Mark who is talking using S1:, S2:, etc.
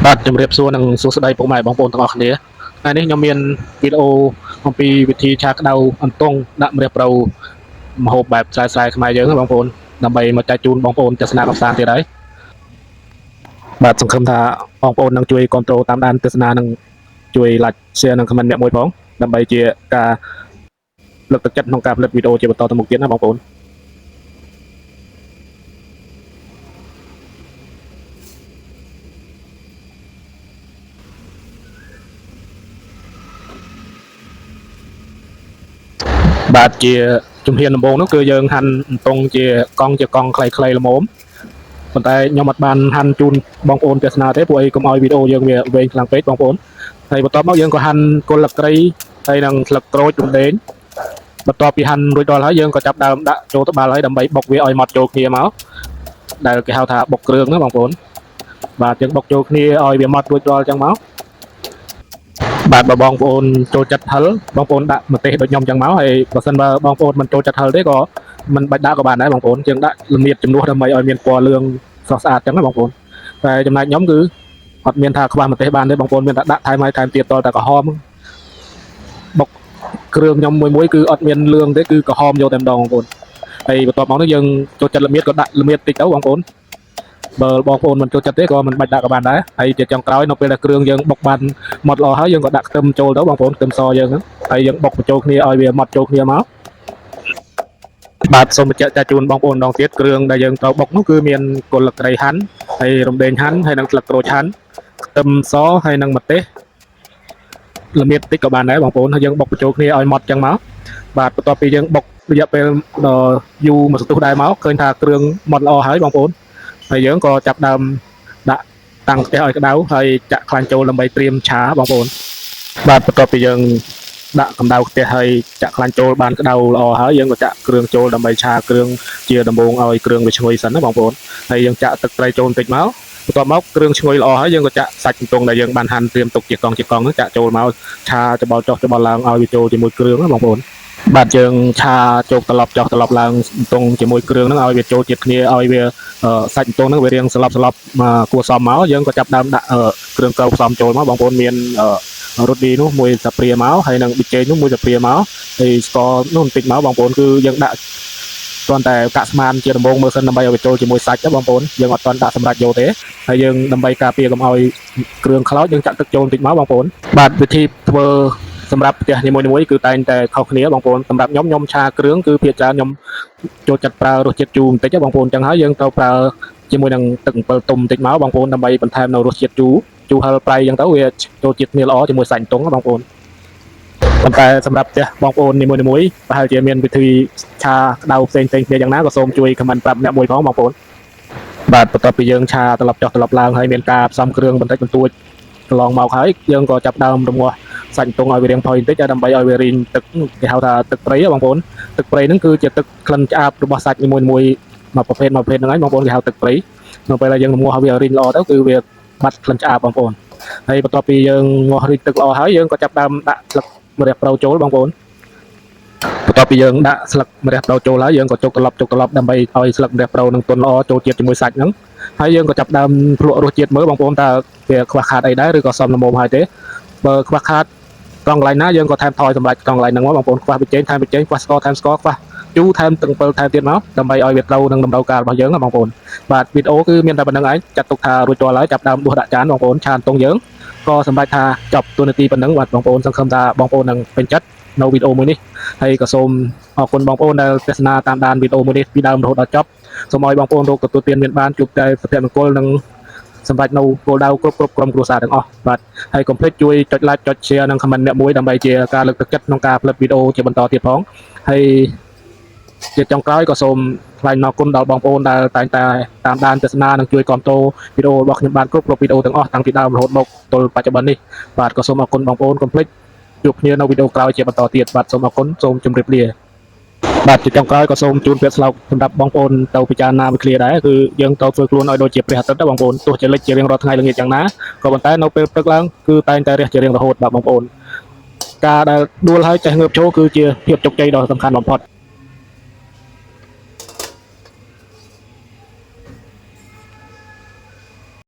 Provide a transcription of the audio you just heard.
S1: បាទជំរាបសួរនិងសួស្តីពុកម៉ែបងប្អូនទាំងអស់គ្នាថ្ងៃនេះខ្ញុំមានវីដេអូអំពីវិធីឆាក្តៅអន្ទង់ដាក់ម្រះព្រៅម្ហូបបែបស្រែស្រែខ្មែរយើងណាបងប្អូនដើម្បីមកចែកជូនបងប្អូនទស្សនាកម្សាន្តទៀតហើយបាទសង្ឃឹមថាបងប្អូននឹងជួយគ្រប់គ្រងតាមដានទស្សនានិងជួយ like share និង comment អ្នកមួយផងដើម្បីជាការលើកទឹកចិត្តក្នុងការផលិតវីដេអូជាបន្តទៅមុខទៀតណាបងប្អូនបាទជាជំហានដំបូងនោះគឺយើងហាន់អន្ទង់ជាកង់ជាកង់ខ្លីៗល្មម ប៉ុន្តែខ្ញុំអត់បានហាន់ជូនបងប្អូនទស្សនាទេព្រោះអីកុំឲ្យវីដេអូយើងវាវែងខ្លាំងពេកបងប្អូនហើយបន្ទាប់មកយើងក៏ហាន់គល់លក្រីហើយនិងស្លឹកក្រូចរំដេងបន្ទាប់ពីហាន់រួចដល់ហើយយើងក៏ចាប់ដើមដាក់ចូលត្បាល់ហើយដើម្បីបុកវាឲ្យម៉ត់ចូលគ្នាមកដែលគេហៅថាបុកគ្រឿងណាបងប្អូនបាទយើងបុកចូលគ្នាឲ្យវាម៉ត់រួចរាល់ចឹងមកបាទបើបងប្អូនចូលចិត្តហឹលបងប្អូនដាក់ម្ទេសដូចខ្ញុំចឹងមកហើយបើសិនបើបងប្អូនមិនចូលចិត្តហឹលទេក៏មិនបាច់ដាក់ក៏បានដែរបងប្អូនយើងដាក់ល្មៀតជំនួសដើម្បីឲ្យមានពណ៌លឿងស្រស់ស្អាតចឹងណាបងប្អូន តែចំណែកខ្ញុំគឺអត់មានថាខ្វះម្ទេសបានទេបងប្អូនមានតែដាក់ថែមហើយថែមទៀតតតែក្រហមបុកគ្រឿងខ្ញុំមួយមួយគឺអត់មានលឿងទេគឺក្រហមយកតែម្ដងបងប្អូនហើយបន្ទាប់មកនោះយើងចូលចិត្តល្មៀតក៏ដាក់ល្មៀតតិចទៅបងប្អូនបើបងប្អូនមិនចូលចិត្តទេក៏មិនបាច់ដាក់ក៏បានដែរហើយជាចុងក្រោយនៅពេលដែលគ្រឿងយើងបុកបានម៉ត់ល្អហើយយើងក៏ដាក់ខ្ទឹមចូលទៅបងប្អូនខ្ទឹមសយើងហ្នឹងហើយយើងបុកបញ្ចូលគ្នាឲ្យវាម៉ត់ចូលគ្នាមកបាទសូមបញ្ជាក់ចាជូនបងប្អូនម្ដងទៀតគ្រឿងដែលយើងត្រូវបុកនោះគឺមានគល់លក្រីហាន់ហើយរំដេងហាន់ហើយនិងស្លឹកក្រូចហាន់ខ្ទឹមសហើយនិងម្ទេសល្មៀតតិចក៏បានដែរបងប្អូនហើយយើងបុកបញ្ចូលគ្នាឲ្យម៉ត់ចឹងមកបាទបន្ទាប់ពីយើងបុករយៈពេលដល់យូរមួយសន្ទុះដែរមកឃើញថាគ្រឿងម៉ត់ល្អហើយបងប្អូនហើយយើងក៏ចាប់ដើមដាក់តាំងខ្ទះឲ្យក្តៅហើយចាក់ខ្លាញ់ចូលដើម្បីត្រៀមឆាបងប្អូនបាទបន្ទាប់ពីយើង ដាក់កម្ដៅខ្ទះហើយចាក់ខ្លាញ់ចូលបានក្តៅល្អហើយយើងក៏ចាក់គ្រឿងចូលដើម្បីឆាគ្រឿងជាដំបូងឲ្យគ្រឿងវាឈ្ងុយសិនណាបងប្អូនហើយយើងចាក់ទឹកត្រីចូលបន្តិចមកបន្ទាប់មកគ្រឿងឈ្ងុយល្អហើយយើងក៏ចាក់សាច់អន្ទង់ដែលយើងបានហាន់ត្រៀមទុកជាកង់ជាកង់ហ្នឹងចាក់ចូលមកឆាច្បល់ចុះច្បល់ឡើងឲ្យវាចូលជាមួយគ្រឿងណាបងប្អូនបាទយើងឆាជោគត្រឡប់ចុះត្រឡប់ឡើងអន្ទង់ជាមួយគ្រឿងហ្នឹងឲ្យវាចូលជាតិគ្នាឲ្យវាសាច់អន្ទង់ហ្នឹងវារៀងស្លប់ស្លប់មកគួរសមមកយើងក៏ចាប់ដើមដាក់គ្រឿងក្រៅផ្សំចូលមកបងប្អូនមាន រត់ឌីនោះមួយសាព្រាមកហើយនឹងប៊ីចេងនោះមួយសាព្រាមកហើយស្ករនោះបន្តិចមកបងប្អូនគឺយើងដាក់គ្រាន់តែកាក់ស្មានជាដំបូងមើលសិនដើម្បីឲ្យវាចូលជាមួយសាច់ណាបងប្អូនយើងអត់ទាន់ដាក់សម្រាប់យកទេហើយយើងដើម្បីការពារកុំឲ្យគ្រឿងខ្លោចយើងចាក់ទឹកចូលបន្តិចមកបងប្អូនបាទវិធីធ្វើសម្រាប់ផ្ទះនីមួយៗគឺតែងតែខុសគ្នាបងប្អូនសម្រាប់ខ្ញុំខ្ញុំឆាគ្រឿងគឺភាគច្រើនខ្ញុំចូលចិត្តប្រើរសជាតិជូរបន្តិចណាបងប្អូនអញ្ចឹងហើយយើងត្រូវប្រើជាមួយនឹងទឹកអំពិលទុំបន្តិចមកបងប្អូនដើម្បីបន្ថែមនៅរសជាតិជូរជូរហឹរប្រៃអញ្ចឹងទៅវាចូលជាតិគ្នាល្អជាមួយសាច់អន្ទង់ណាបងប្អូន ប៉ុន្តែសម្រាប់ផ្ទះបងប្អូននីមួយៗប្រហែលជាមានវិធីឆាក្តៅផ្សេងៗគ្នាយ៉ាងណាក៏សូមជួយ comment ប្រាប់អ្នកមួយផងបងប្អូនបាទបន្ទាប់ពីយើងឆាត្រឡប់ចុះត្រឡប់ឡើងហើយមានការផ្សំគ្រឿងបន្តិចបន្តួចកន្លងមកហើយយើងក៏ចាប់ដើមរងាស់សាច់អន្ទង់ឲ្យវារាងផុយបន្តិចដើម្បីឲ្យវារីងទឹកគេហៅថាទឹកព្រៃហ៎បងប្អូនទឹកព្រៃហ្នឹងគឺជាទឹកក្លិនឆ្អាបរបស់សាច់នីមួយៗមួយប្រភេទមួយប្រភេទហ្នឹងហើយបងប្អូនគេហៅទឹកព្រៃនៅពេលដែលយើងរងាស់ឲ្យវារីងល្អទៅគឺវាបាត់ក្លិនឆ្អាបបងប្អូនហើយបន្ទាប់ពីយើងងាស់រីងទឹកល្អហើយយើងក៏ចាប់ដើមដាក់ស្លឹកម្រះព្រៅចូលបងប្អូនបន្ទាប់ពីយើងដាក់ស្លឹកម្រះព្រៅចូលហើយយើងក៏ជុកត្រឡប់ជុកត្រឡប់ដើម្បីឲ្យស្លឹកម្រះព្រៅនឹងទន់ល្អចូលជាតិជាមួយសាច់ហ្នឹងហើយយើងក៏ចាប់ដើមភ្លក់រសជាតិមើលបងប្អូនតើវាខ្វះខាតអីដែរឬក៏សមល្មមហើយទេបើខ្វះខាតត្រង់កន្លែងណាយើងក៏ថែមថយសម្រាប់ត្រង់កន្លែងហ្នឹងមកបងប្អូនខ្វះប៊ីចេងថែមប៊ីចេងខ្វះស្ករថែមស្ករខ្វះជូរថែមទឹកអំពិលថែមទៀតមកដើម្បីឲ្យវាត្រូវនឹងតម្រូវការរបស់យើងណាបងប្អូនបាទវីដេអូគឺមានតែប៉ុណ្្នឹងឯងចាត់ទុកថារួចរាល់ហើយចាប់ដើមដួសដាក់ចានបងប្អូនឆានតុងយើងក៏សម្រាប់ថាចប់ទូនាទីប៉ុណ្្នឹងបាទបងប្អូនសង្ឃឹមថាបងប្អូននឹងពេញចិត្តនៅវីដេអូមួយនេះហើយក៏សូមអរគុណបងប្អូនដែលទស្សនាតាមដានវីដេអូមួយនេះពីដើមរហូតដល់ចប់សូមឲ្យបងប្អូនរកទទួលទានមានបានជួបតែសុភមង្គលនិងសម្រាប់នៅគោលដៅគ្រប់គ្រប់ក្រុមគ្រួសារទាំងអស់បាទហើយកុំភ្លេចជួយចុច like ចុច share និង comment អ្នកមួយដើម្បីជាការលើកទឹកចិត្តក្នុងការផលិតវីដេអូជាបន្តទៀតផងហើយជាចុងក្រោយក៏សូមថ្លែងអំណរគុណដល់បងប្អូនដែលតែងតែតាមដានទស្សនានិងជួយគាំទ្រវីដេអូរបស់ខ្ញុំបានគ្រប់គ្រប់វីដេអូទាំងអស់តាំងពីដើមរហូតមកទល់បច្ចុប្បន្ននេះបាទក៏សូមអរគុណបងប្អូនកុំភ្លេចជួបគ្នានៅវីដេអូក្រោយជាបន្តទៀតបាទសូមអរគុណសូមជម្រាបលាបាទជាចុងក្រោយក៏សូមជូនពាក្យស្លោកសម្រាប់បងប្អូនទៅពិចារណាមួយឃ្លាដែរគឺយើងត្រូវធ្វើខ្លួនឲ្យដូចជាព្រះអាទិត្យដែរបងប្អូនទោះជាលិចជារៀងរាល់ថ្ងៃល្ងាចយ៉ាងណាក៏ប៉ុន្តែនៅពេលព្រឹកឡើងគឺតែងតែរះជារៀងរហូតបាទបងប្អូនការដែលដួលហើយចេះងើបឈរគឺជាភាពជោគជ័យដ៏សំខាន់បំផុត។